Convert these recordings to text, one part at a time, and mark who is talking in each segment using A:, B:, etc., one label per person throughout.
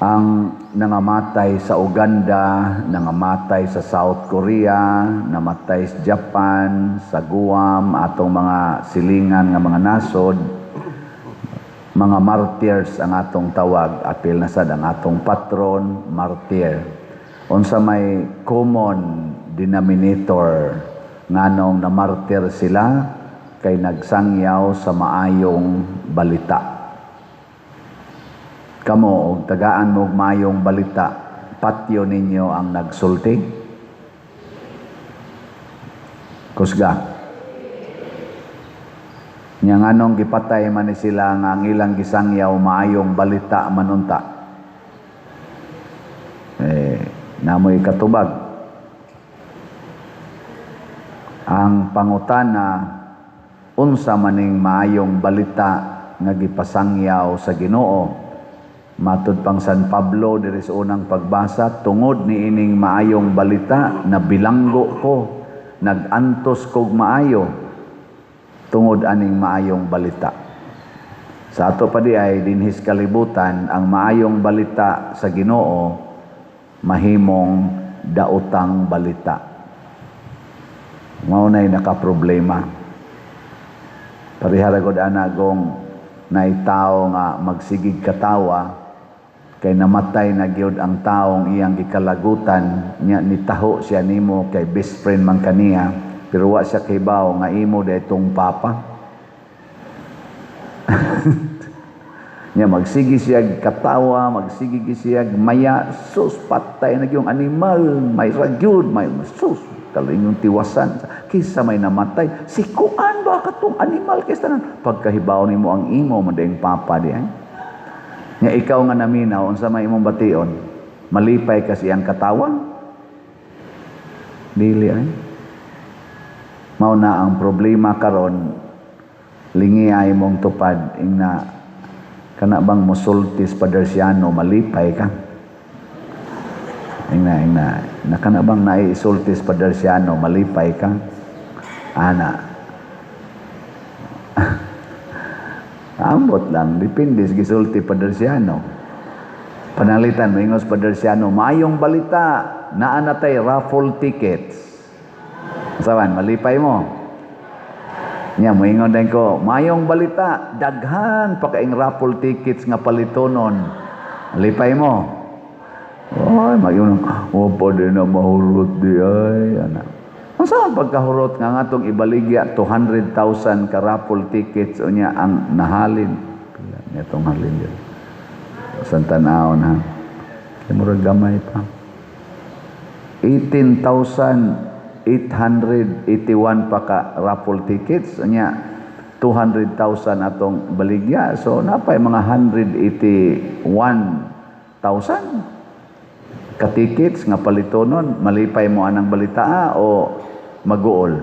A: Ang nangamatay sa Uganda, nangamatay sa South Korea, namatay sa Japan, sa Guam, atong mga silingan nga mga nasod, mga martyrs ang atong tawag, apil na sad ang atong patron, martyr. Unsa may common denominator nganong na martyr sila? Kay nagsangyaw sa maayong balita. Kamo, og tagaan mo og maayong balita, patyo ninyo ang nagsulti? Kusga. Nya nganong gipatay man ni sila nga ang ilang gisangyaw maayong balita manunta? Eh, namoy katubag. Ang pangutana, unsa maning maayong balita nga gipasangyaw sa Ginoo? Matud pang San Pablo diri sa unang pagbasa, tungod niining maayong balita nabilanggo ko, nagantos kog maayo tungod aning maayong balita. Sa ato pa di ay dinhis kalibutan, ang maayong balita sa Ginoo mahimong daotang balita. Mao nay nakaproblema. Parehara gud ana gong naay tawo nga magsigig katawa kay namatay na gyud ang taong iyang gikalagutan nya, nitaho siya nimo kay best friend man kaniya, pero wa siya kibaw nga imo itong papa. Nya magsige siya katawa, magsige siya maya, sus, patay na gyud animal, may ragyud, may sus, kalingong tiwasan kaysa may namatay si kuan ba katong animal kaysa tanan. Pagkahibaw nimo ang imo man dayong papa di ay. Nya ikaw nga naminaw, unsa may imong bation? Malipay ka siyang katawa? Dili ay. Mao na ang problema karon, lingi ay mong tupad ingna kana bang musultis Padersiano, malipay ka? Ingna ingna na kana bang naisultis Padersiano, malipay ka? Ana. Ambot lang, depende sa gisulti Padersiano. Panalitan, moingos Padersiano, "Maayong balita, naa na tay raffle tickets." Saban, malipay mo? Nya, moingon din ko, "Maayong balita, daghan pa kaing raffle tickets nga palitonon." Malipay mo? Ay, mag-ingon, oh, pa di na mahurot di ay, ana. Ang saan pagkahurot nga ngatong ibaligya 200,000 ka raffle tickets, unya ang nahalin. Pila niya itong halin yun? Sa tanawon ha. Kaya murag gamay pa. 18,881 pa ka raffle tickets. Unya 200,000 atong baligya. So napay mga 181,000 ka tickets nga palitonon. Malipay mo anang balita ah, o maguol?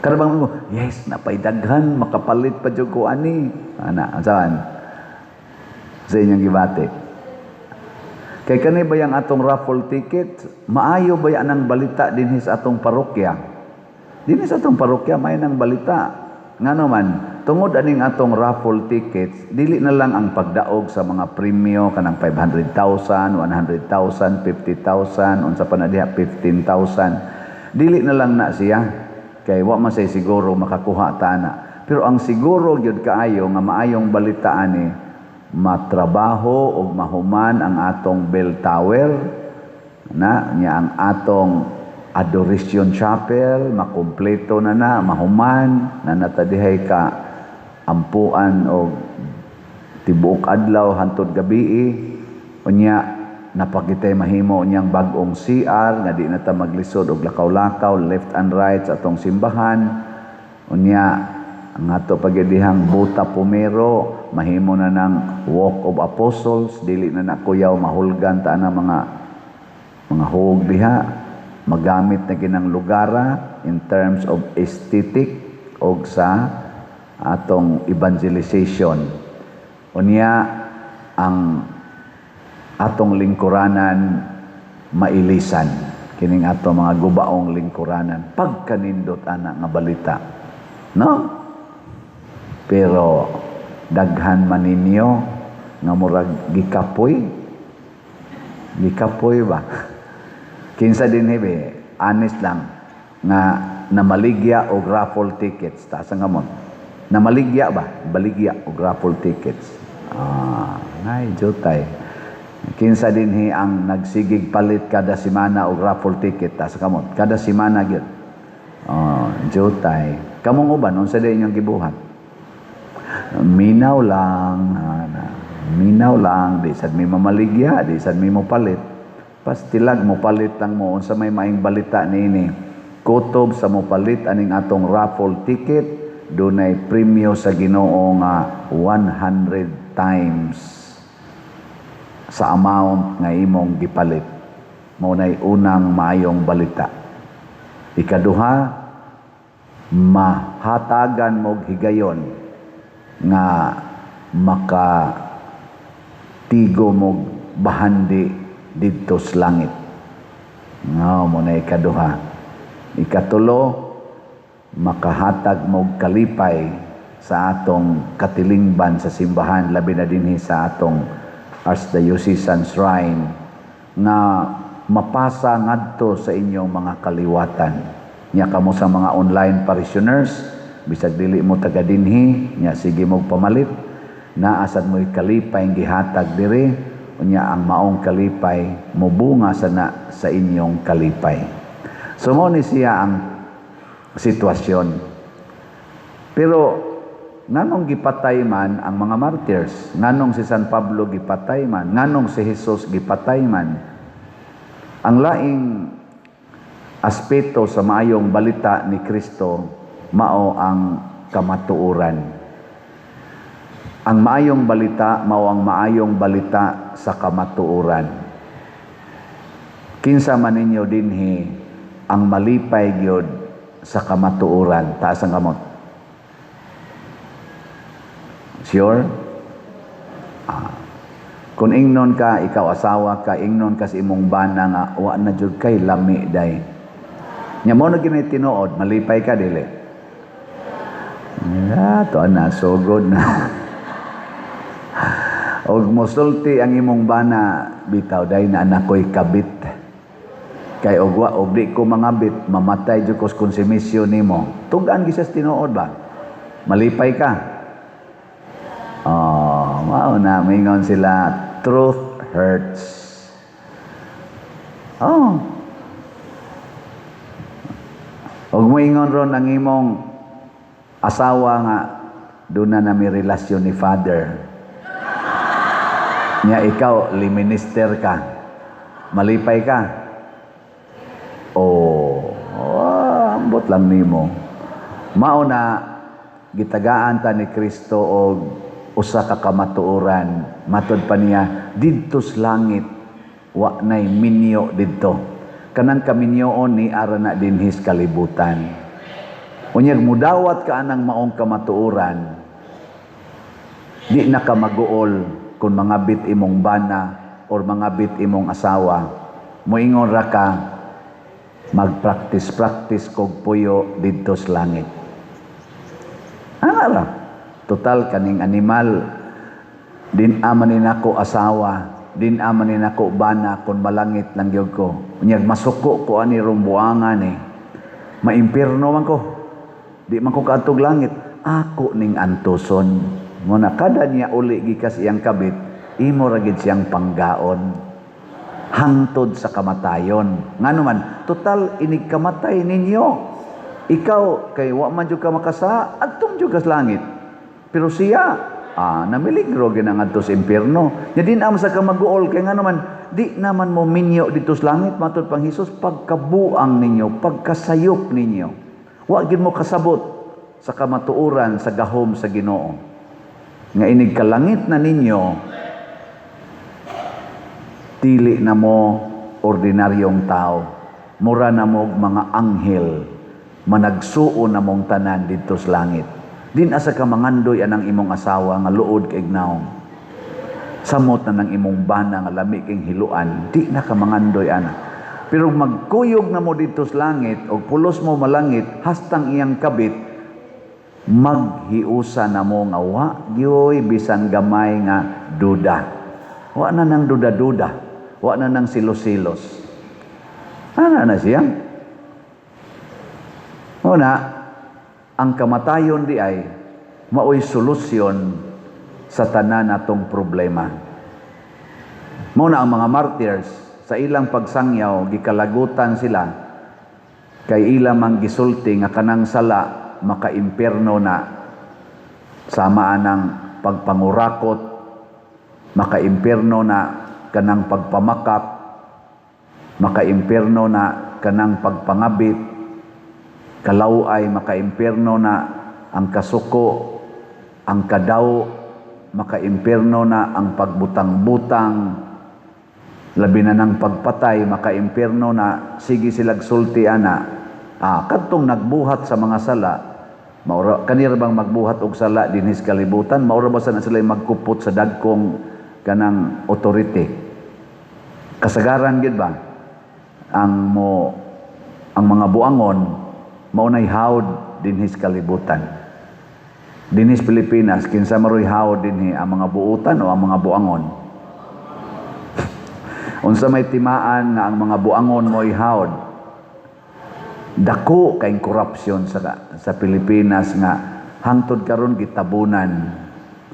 A: Karabang mo, yes, napay daghan, makapalit pa jud ko ani. Ana, saan? Sa inyong gibati. Kay kani ba yang atong raffle ticket, maayo ba yan ang balita dinhi sa atong parokya? Dinhi sa atong parokya, maayo nang balita. Ngano man, tungod aning atong raffle tickets, dili na lang ang pagdaog sa mga premyo kanang 500,000, 100,000, 50,000, unsa pa na diha, 15,000. Dili na lang na siya kay wa man say siguro makakuha ta ana. Pero ang siguro gyud kaayo nga maayong balita ani, matrabaho og mahuman ang atong bell tower na nya, ang atong Adoration Chapel makumpleto na na, mahuman na natadihay ka ampuan og tibuok adlaw hantod gabii. Unya napakitay mahimo niyang bag-ong CR nga di na ta maglisod og lakaw-lakaw left and right sa atong simbahan. Unya ang ato pagidihang Buta Pumero mahimo na ng Walk of Apostles, dili na na kuyaw mahulgan ta na mga hug diha, magamit na ginang lugara in terms of aesthetic og sa atong evangelization. Unya ang atong lingkuranan mailisan kining ato mga gubaong lingkuranan. Pagkanindot ana nga balita, no? Pero daghan man ninyo Nga murag gikapoy. Gikapoy ba? Kinsa dinhi be, honest lang, nga namaligya og raffle tickets? Taas ang kamot. Namaligya ba? Baligya og raffle tickets. Ah, nay jutay. Kinsa dinhi ang nagsigig palit kada semana og raffle ticket? Taas ang kamot. Kada semana gyud. Oh, jutay. Kamong uban, unsa diay inyong gibuhat? Minaw lang, ah, minaw lang, di sad mi mamaligya, di sad mi mo palit. Pastilag mo palit lang mo. Unsa may maing balita niini? Kutob sa mo palit aning atong raffle ticket, dunay premyo sa Ginoo nga 100 times sa amount nga imong gipalit. Mao nay unang maayong balita. Ikaduha, mahatagan mo higayon nga maka tigo mo bahandi didto sa langit. Nga mao na ikaduha. Ikatulo, makahatag mo kalipay sa atong katilingban sa simbahan, labi na dinhi sa atong Archdiocesan Shrine, nga mapasa ngadto sa inyong mga kaliwatan. Nya kamo sa mga online parishioners, bisag dili mo taga dinhi, nya sige mo pamalit, naa sad mo'y kalipay gihatag diri, unya ang maong kalipay mobunga sana sa inyong kalipay. So mao ni siya ang sitwasyon. Pero nganong gipatay man ang mga martyrs? Nganong si San Pablo gipatay man? Nganong si Jesus gipatay man? Ang laing aspeto sa maayong balita ni Kristo mao ang kamatuoran. Ang maayong balita mao ang maayong balita sa kamatuoran. Kinsa man ninyo dinhi ang malipay gyud sa kamatuoran? Taas ang kamot. Sure? Ah. Kung ingnon ka, ikaw asawa ka, ingnon ka sa imong bana nga wa na jud kay lami day. Nya mao na gini tinuod, malipay ka, dili? Ya, to na sugod na. Og mosulti ang imong bana, "Bitaw day na anak ko'y kabit. Kay og wa og di ko mangabit, mamatay jud ko sa konsumisyon nimo." Tug-an gyud sa tinuod ba? Malipay ka? Oh, mao na mingon sila, "Truth hurts." Oh. Og moingon ron ang imong asawa nga doon na mi relasyon ni Father. Nya ikaw, minister ka. Malipay ka? Oh, ambot lang nimo. Mao na gitagaan ta ni Kristo og usa ka kamatuoran. Matod pa niya, didto sa langit wa nay minyo didto. Kanang kaminyoon ni ara na dinhi sa kalibutan. Unyag mudawat ka anang maong kamatuoran, di na ka maguol kung mangabit imong bana or mangabit imong asawa. Moingon ra ka, "Magpractice-practice kog puyo didto sa langit." Ana ra. Total kaning animal, din aman ni nako asawa, din aman ni nako bana kung malangit lang gyud ko. Unyag masuko ko ani rong buangan eh. Maimpirno man ko. Di man ko kaadtog langit. Ako ning antuson. Mao na kada niya uli gikas iyang kabit, imo ra gid siyang panggaon hangtod sa kamatayon. Ngano man, total inig kamatay ninyo. Ikaw kay wa man jud ka makasa, adtong jud ka sa langit. Pero siya, namiligro gyud ang adto sa impierno. Nya di na sa ka maguol kay ngano man, di naman mo minyo didto sa langit. Matud pang Hesus, pagkabuang ninyo, pagkasayop ninyo. Wa gid mo kasabot sa kamatuoran sa gahom sa Ginoo. Nga inig kalangit na ninyo, dili na mo ordinaryong tao. Mura na mo mga anghel, managsuo na mong tanan didto sa langit. Din asa ka mangandoy anang imong asawa nga luod kay naong. Samot na ng imong bana nga lami king hiluan, di na ka mangandoy ana. Pero magkuyog na mo didto sa langit o pulos mo malangit hastang iyang kabit, maghiusa na mo nga wa gyoy bisan gamay nga duda. Wa na nang duda-duda. Wa na nang silos-silos. Ana na siya. Una, ang kamatayon di ay maoy solusyon sa tanan natong problema. Mao na ang mga martyrs sa ilang pagsangyaw, gikalagutan sila kay ila mang gisulti nga kanang sala makaimpierno na, sama anang pagpangurakot, makaimpierno na kanang pagpamakak, makaimpierno na kanang pagpangabit, kalaway, makaimpierno na ang kasuko, ang kadaw, makaimpierno na ang pagbutang-butang, labi na ng pagpatay, makaimpierno na. Sige silag sulti ana. Kadtong nagbuhat sa mga sala, maura kanira bang magbuhat og sala dinhi sa kalibutan, maura ba sana sila magkupot sa dagkong kanang authority? Kasagaran gid ba ang mo ang mga buangon mao nay hawd dinhi sa kalibutan? Dinhi sa Pilipinas, kinsa maroy hawd dinhi, ang mga buutan o ang mga buangon? Unsa may timaan nga ang mga buangon mo'y hawd? Dako kay korupsyon sa Pilipinas nga hangtod karon gitabunan,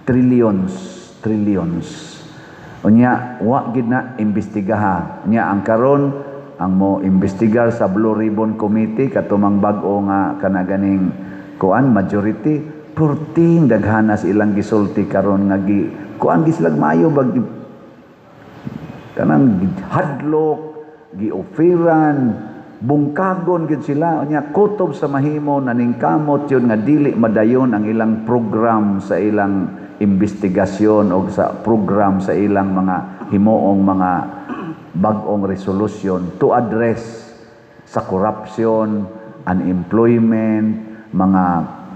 A: trillions, trillions. Unya wa gid na imbestigaha. Unya ang karon ang mo imbestigar sa Blue Ribbon Committee, katumang bag-o nga kana ganing kuan majority, purting daghanas ilang gisulti karon nga gi kuan gislag maayo bag kanang hadlok, gioferan, bungkagon gid sila. Unya kutob sa mahimo naningkamot yun nga dili madayon ang ilang program sa ilang investigasyon o sa program sa ilang mga himuong mga bag-ong resolusyon to address sa corruption, unemployment, mga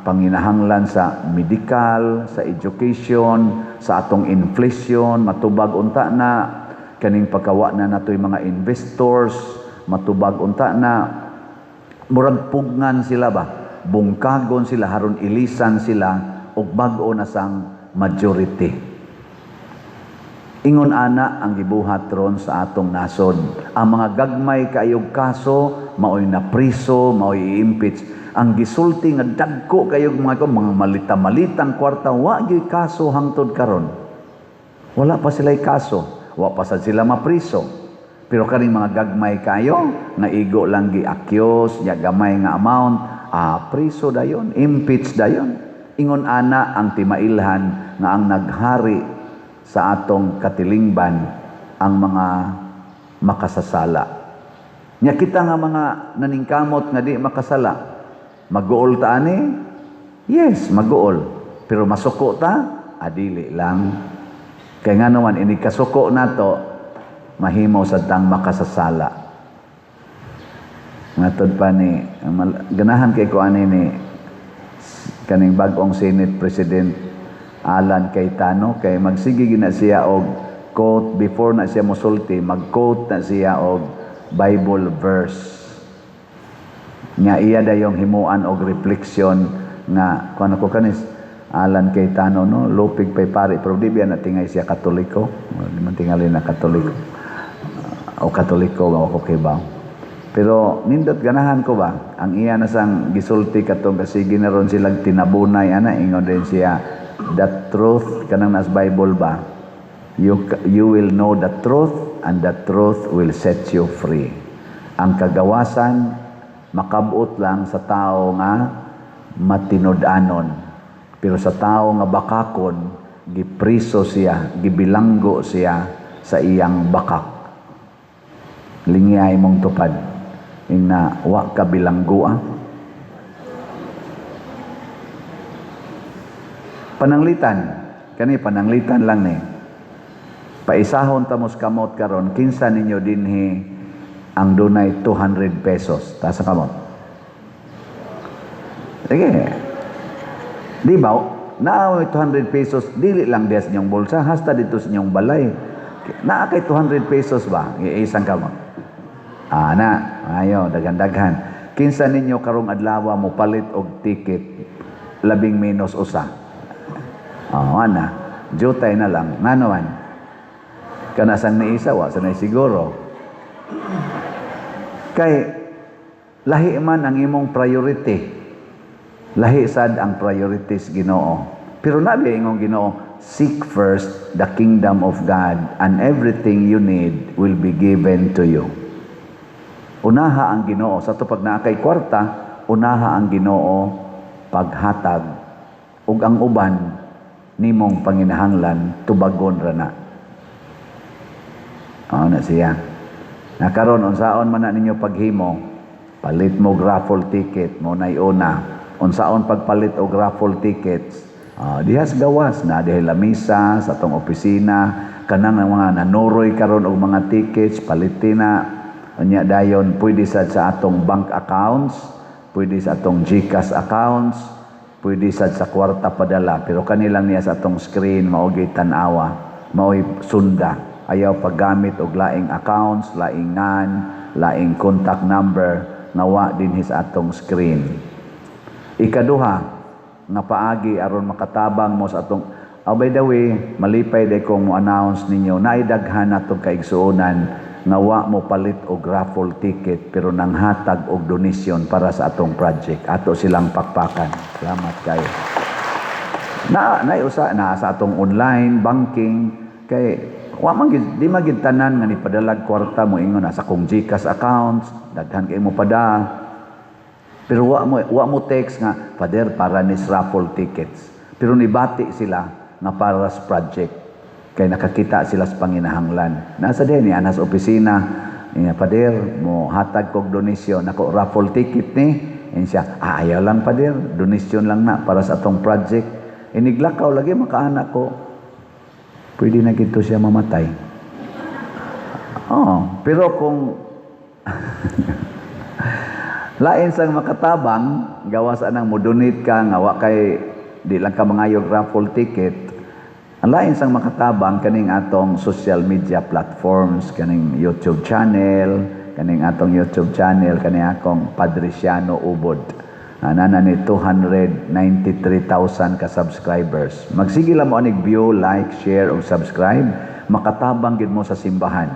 A: panginahanglan sa medical, sa education, sa atong inflation, matubag unta na kaning pagkawa na natoy mga investors, matubag unta na. Murag pugnan sila ba, bungkagon sila haron ilisan sila og bag-o na sang majority. Ingon ana ang gibuhat ron sa atong nasod. Ang mga gagmay kayog kaso maoy napriso, maoy i-impeach. Ang gisulti nga dagko kayog mga malita-malitang kwarta, wa gyud kaso hangtod karon. Wala pa sila'y kaso, wa pa sad sila mapriso. Pero kaning mga gagmay kayo nga igo lang gi-accuse nya gamay nga amount, priso dayon, impeach dayon. Ingon ana ang timailhan nga ang naghari sa atong katilingban ang mga makasasala. Nya kita nga mga naningkamot nga di makasala, maguol ta ani? Yes, maguol. Pero masuko ta? Adili lang. Kay nga naman ini kasuko nato, mahimo sa tang makasasala. Matod pa ni ganahan kay ko ani ni kaning bag-ong Senate President Alan Cayetano, kay magsige gina siya og quote before na siya mosulti, mag-quote na siya og Bible verse. Nga iya dayong himuan og refleksyon nga kuan ko kanis Alan Cayetano, no, lupig pay pare, pero di biya na tingay siya Katoliko, di man tingali na Katoliko o Katoliko nga ako kay ba. Pero nindot, ganahan ko ba ang iya na sang gisulti katong kasi ginaron silang tinabunay ana. Ingon din siya, the truth, kanang nas Bible ba, you will know the truth and the truth will set you free. Ang kagawasan makabot lang sa tao nga matinud-anon, pero sa tao nga bakakon, gipriso siya, gibilanggo siya sa iyang bakak. Lingyay mong tupad, ingna wa ka bilanggo ah. Pananglitan kani, pananglitan lang ni, paisahon tamos kamot karon, kinsa ninyo dinhi ang dunay 200 pesos? Taas ang kamot. Sige. Di ba naa may 200 pesos, dili lang diha sa inyong bulsa, hasta dito sa inyong balay naa kay 200 pesos ba? Iisang kamot. Ana, ayo, daghan-daghan. Kinsa ninyo karong adlaw mo palit og ticket labing menos usa? Oh, ana. Jutay na lang. Ngano man? Kanasang ni isa, wa sanay siguro. Kay lahi man ang imong priority. Lahi sad ang priorities Ginoo. Pero nabi ingong Ginoo, "Seek first the kingdom of God and everything you need will be given to you." Unaha ang Ginoo sa to pag naa kay kwarta, unaha ang Ginoo paghatag ug ang uban nimong panginahanglan tubagon ra na. Oo na siya. Na karon, unsaon man na ninyo paghimo, palit mo og raffle ticket mo nay una. Unsaon pagpalit og raffle tickets? Dihas gawas na dihay lamisa sa atong opisina, kanang mga nanuroy karon og mga tickets, palitin na. Unya dayon pwede sad sa atong bank accounts, pwede sa atong GCash accounts, pwede sad sa kwarta padala, pero kanilang niya sa atong screen mao gyud tan-awa, mao'y sunda. Ayaw paggamit og laing accounts, laing ngan, laing contact number nga wa dinhi sa atong screen. Ikaduha nga paagi aron makatabang mo sa atong. Oh, by the way, malipay day kong mo announce ninyo naay daghan natong kaigsuonan nga wa mo palit og raffle ticket pero nanghatag og donasyon para sa atong project. Ato silang pakpakan. Salamat kayo. Na nay usa na sa atong online banking kay wa man gid, di man gid tanan nga nipadalag kwarta mo ingon na sa kong GCash accounts, daghan kay mo pada. Pero wa mo text nga, "Father, para ni raffle tickets." Pero nibati sila nga para sa project. Kay nakakita sila sa panginahanglan. Nasa din niya, nasa opisina, niya, "Father, mo hatag kog donasyon, ako raffle ticket ni." And siya, "Ah, ayaw lang, Father, donasyon lang na para sa atong project." Iniglakaw lagi makaanak ko. Pwede na gito siya mamatay. Oh, pero kung lain sang makatabang, gawas anang mo donate ka nga wa kay di lang ka mangayog raffle ticket. Ang lain sang makatabang kaning atong social media platforms, kaning YouTube channel, kaning atong YouTube channel, kaning akong Padriciano Ubod. Nana ni 293,000 ka subscribers. Magsige lang mo anig view, like, share ug subscribe, makatabang gid mo sa simbahan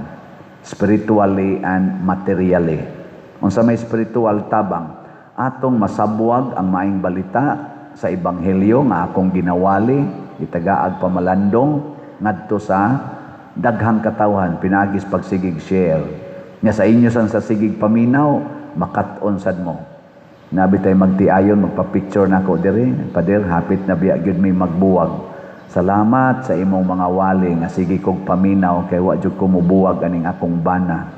A: spiritually and materially. Unsa may spiritual tabang? Atong masabwag ang maayong balita sa ebanghelyo nga akong ginawali, itagaag pamalandong ngadto sa daghang katawhan pinaagis pagsigig share. Nga sa inyo san sa sigig paminaw, makat-on sad mo. Nabi tay magtiayon, magpa-picture na ako diri. "Pader, hapit na biya gyud may magbuwag. Salamat sa imong mga wali nga sige kog paminaw kay wa jud ko mobuwag aning akong bana."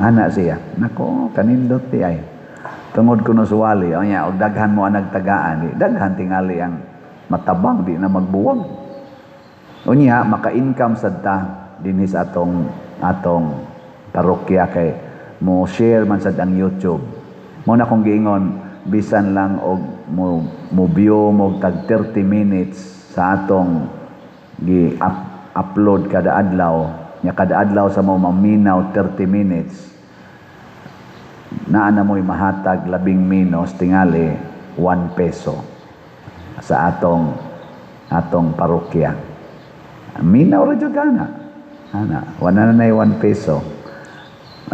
A: Ana siya. Nako, kanindot di ay. Tungod kuno sa wali, o niya, og daghan mo ang nagtagaan, di, daghan tingali ang matabang, di na magbuwag. Unya, maka-income sad ta dinhi sa atong parokya kay mo share man sad ang YouTube. Mo na kong giingon, bisan lang og mo view mo tag 30 minutes sa atong gi up, upload kada adlaw, nya kada adlaw sa mo maminaw 30 minutes, naa na mo'y mahatag labing menos tingali 1 peso sa atong parokya. Minaw ra jud kana. Ana, wala na nay 1 peso.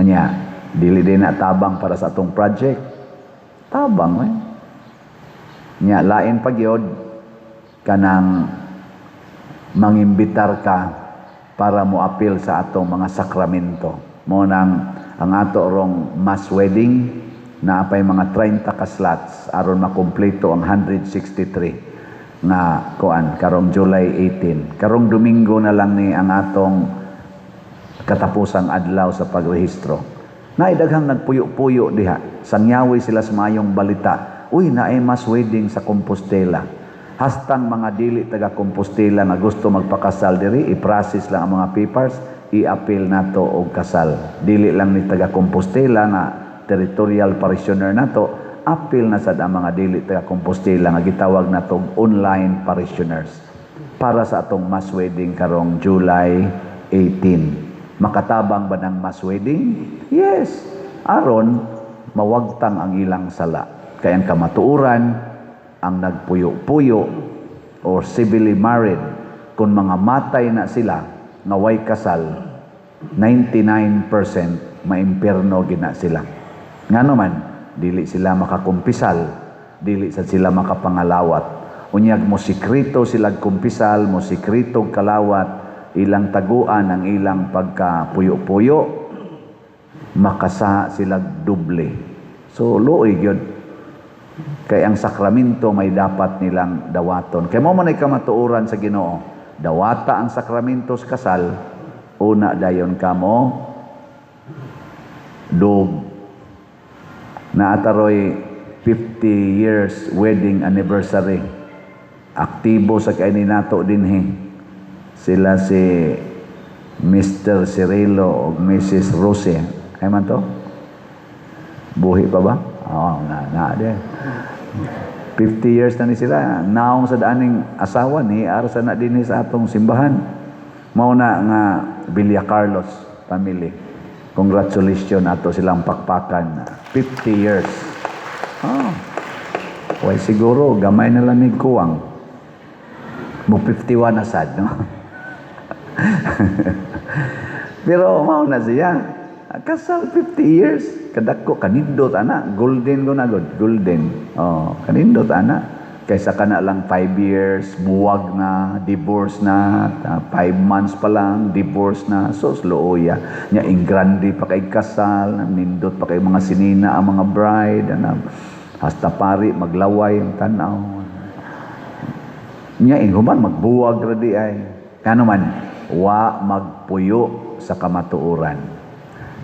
A: Anya, dili din na tabang para sa atong project? Tabang eh. Nya lain pa gyud kanang mangimbitar ka para mo apil sa atong mga sakramento. Mo nang ang ato rong mass wedding na apay mga 30 ka slots aron makumpleto ang 163 nga kuan karong July 18. Karong Domingo na lang ni ang atong katapusang adlaw sa pagrehistro. Naay daghang nagpuyo-puyo diha. Sangyawi sila sa maayong balita. "Uy, naay mass wedding sa Compostela." Hastang mga dili taga Compostela nga gusto magpakasal diri, i-process lang ang mga papers, i-appeal nato og kasal. Dili lang ni taga Compostela nga territorial parishioner nato, appeal na sad ang mga dili taga Compostela nga gitawag nato og online parishioners para sa atong mass wedding karong July 18. Makatabang ba ng mass wedding? Yes. Aron mawagtang ang ilang sala. Kaya ang kamatuoran, ang nagpuyo-puyo, or civilly married, kung mga matay na sila nga way kasal, 99% maimpierno gina sila. Ngano man, dili sila makakumpisal, dili sad sila makapangalawat. Unyag mo sikreto sila kumpisal, mo sikreto kalawat, ilang taguan ang ilang pagkapuyo-puyo, makasa sila doble. So luoy gyud. Kay ang sakramento may dapat nilang dawaton. Kay mao man ay kamatuoran sa Ginoo. Dawata ang sakramento sa kasal, una dayon kamo dog. Naataroy 50 years wedding anniversary. Aktibo sa kaini nato dinhi. Sila si Mr. Cirilo ug Mrs. Rose. Ay man to? Buhi pa ba? Oo, na, na, di. 50 years na ni sila. Naong sa daaning asawa ni arsa na dinhi sa atong simbahan. Mao na nga Villa Carlos family. Congratulations, ato silang pakpakan. 50 years. Oh. Way siguro gamay na lang ni kuwang. Mo 51 na sad, no? Pero mao na siya. Kasal 50 years. Kadako, kanindot ana. Golden ko na god. Golden. Oh, kanindot ana. Kaysa kana lang 5 years, buwag na, divorce na, 5 months pa lang, divorce na. So, luoya. Nya, ingrande pa kay kasal, nindot pa kay mga sinina ang mga bride, ana, hasta pari, maglaway ang tanaw. Nya, inghuman, magbuwag ra di ay. Kano man, wa magpuyo sa kamatuoran.